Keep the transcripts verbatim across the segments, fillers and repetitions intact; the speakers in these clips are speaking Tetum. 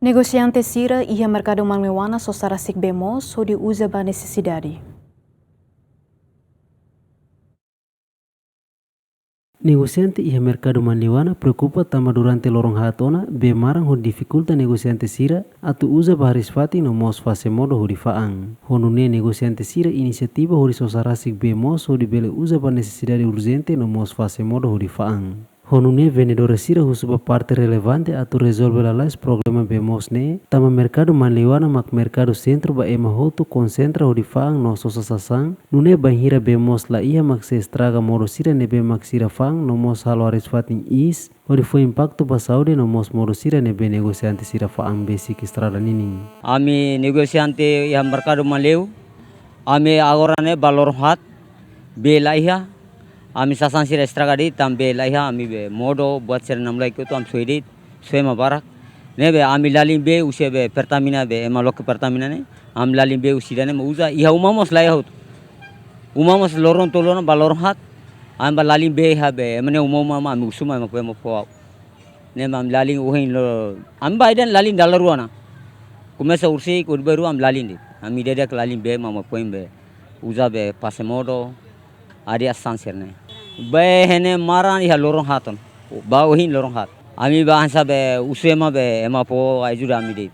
Negosiante sira iha merkadu Manleuana sosa rasik bee moos hodi uza ba nesesidade. Negosiante iha merkadu Manleuana preokupa tanba durante loron haat ona bee maran hodi difikulta negosiante sira atu uza ba hariis-fatin no mós fase modo hodi fa'an. Ho nune'e negosiante sira inisiativa hodi sosa rasik bee moos hodi bele uza ba nesesidade urjente no mós fase modo hodi fa'an. Ho nune'e vendedór sira husu ba parte relevante atu rezolve lalais problema bee moos ne'e, tanba merkadu Manleuana mak merkadu sentru ba ema hotu konsentra hodi fa'an no sosa sasán, nune'e bainhira bee moos la iha mak sei estraga modo sira ne'ebé mak sira fa'an no mós halo hariis-fatin iis, hodi fó impaktu ba saúde no mós modo sira ne'ebé negosiante sira fa'an besik estrada ninin. Ami negosiante iha merkadu Manleu, ami agora ne'e ba loron haat, bee la iha, ami sasán sira estraga de'it, tanba bee la iha, ami bee modo, buat sira namlaik hotu ami soe de'it, soe ema barak. Ne'ebé ami lalin bee husi bee Pertamina bee, ema loke Pertamina ne'e, ami lalin bee husi ida-ne'e mak uza, iha uma mós la iha hotu. Uma mós loron tolu ona ba loron haat, ami ba lalin bee iha bee, ema ne'e uma uma, ami husu mai ema fó, ema fó. Ne'e mak ami lalin ohin loron. Ami ba ida-ne'e lalin dala rua ona. Komesa horiseik, horibainrua ami lalin de'it. Ami ida-idak lalin bee mak ema fó bee. Uza bee fase modo, hadi'a sasán sira-ne'e. Bee iha ne'e maran iha loron haat ona. Ba ohin loron haat. Ami ba hanesan bee husu ema bee, ema fó ajuda ami de'it.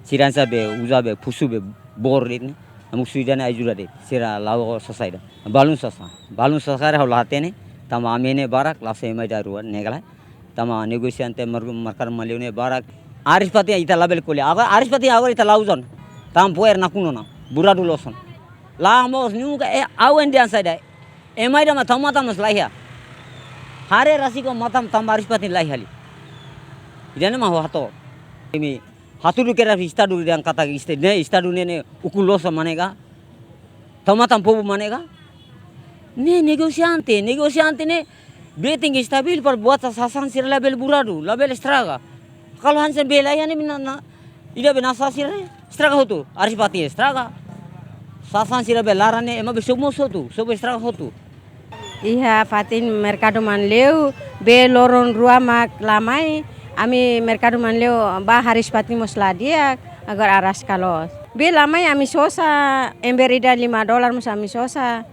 Sira hanesan bee uza bee pusu bee bor de'it ne'e. Ami husu ida-ne'e ajuda de'it. Sira la'o sosa ida. Balun sosa. Balun sosa karik ha'u la hatene. Tanba ami ne'e barak, la'ós ema ida rua ne'e ka lae. Tanba negosiante mer-, merkadu Manleu ne'e barak. Hariis-fatin ita labele ko'alia. Agora hariis-fatin agora ita la uza ona. Tanba fo'er nakonu ona. Buradu loos ona. La mós nunka, eh, awen dehan saida. Ema ida mak tau matan mós la iha. Haree rasik ho matan tanba hariis-fatin la iha hali. Ida-ne'e mak ha'u hato'o. Imi hatudu kedas Estadu dehan katak Esta-, ne'e Estadu ne'e, ne'e ukun loos mane ka? Tau matan povu mane ka? Ne'e negosiante, negosiante ne'e bee tenke estabil para buat sasán sira labele buradu, labele estraga. Kalau hanesan bee la iha ne'e mina na, ida bee nasa sira ne'e estraga hotu, hariis-fatin estraga. Sasán sira bee laran ne'e ema bee sobu mós hotu, sobu estraga hotu. Iha fatin merkadu Manleu, bee loron rua mak la mai, ami merkadu Manleu ba hariis-fatin mós la di'ak, agora araska loos. Bee la mai ami sosa, ember ida lima dolar mós ami sosa,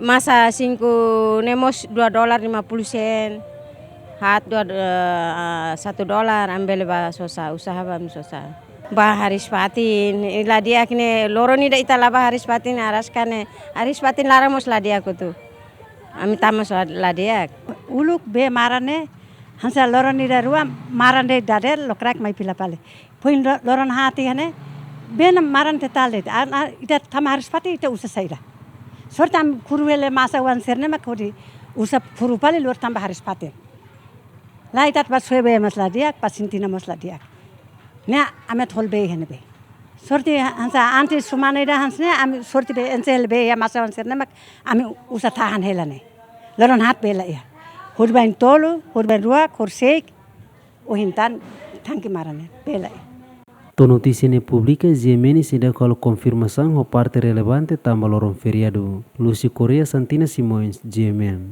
masa sinku ne'e mós dua dolar lima puluh sen, haat dua, eh, satu dolar ami bele ba sosa, usaha ba ami sosa. Ba hariis-fatin, la di'ak ne'e, loron ida ita la ba hariis-fatin, araska ne'e, hariis-fatin laran mós la di'ak hotu. Ami tama so la di'ak. Uluk bee maran ne'e, hanesan loron ida rua maran de'it dadeer, lokraik mai fila fali. Foin lo-, loron haat iha ne'e, bee ne'e maran total de'it. A, a, ita tama hariis-fatin ita uza saida. Sorte ami kuru hela masa-oan sira-ne'e mak hodi uza kuru fali lori tanba hariis-fatin. Lae ita atu ba soe bee mós la di'ak, ba sente tiha mós la di'ak. Ne'e ami atu halo bee iha ne'ebé. Sorte hanesan antes semana ida hanesan ne'e, ami sorte bee enxe hela bee iha masa-oan sira-ne'e mak ami uza tahan hela ne'e. Loron haat bee la iha. Horibain tolu, horibainrua, horiseik, ohin tan, tanke maran ne'e, bee la iha. To'o notísia ne'e publika, G M N seidauk halo konfirmasaun ho parte relevante tanba loron feriadu. Lucio Correia, Santina Simões, G M N.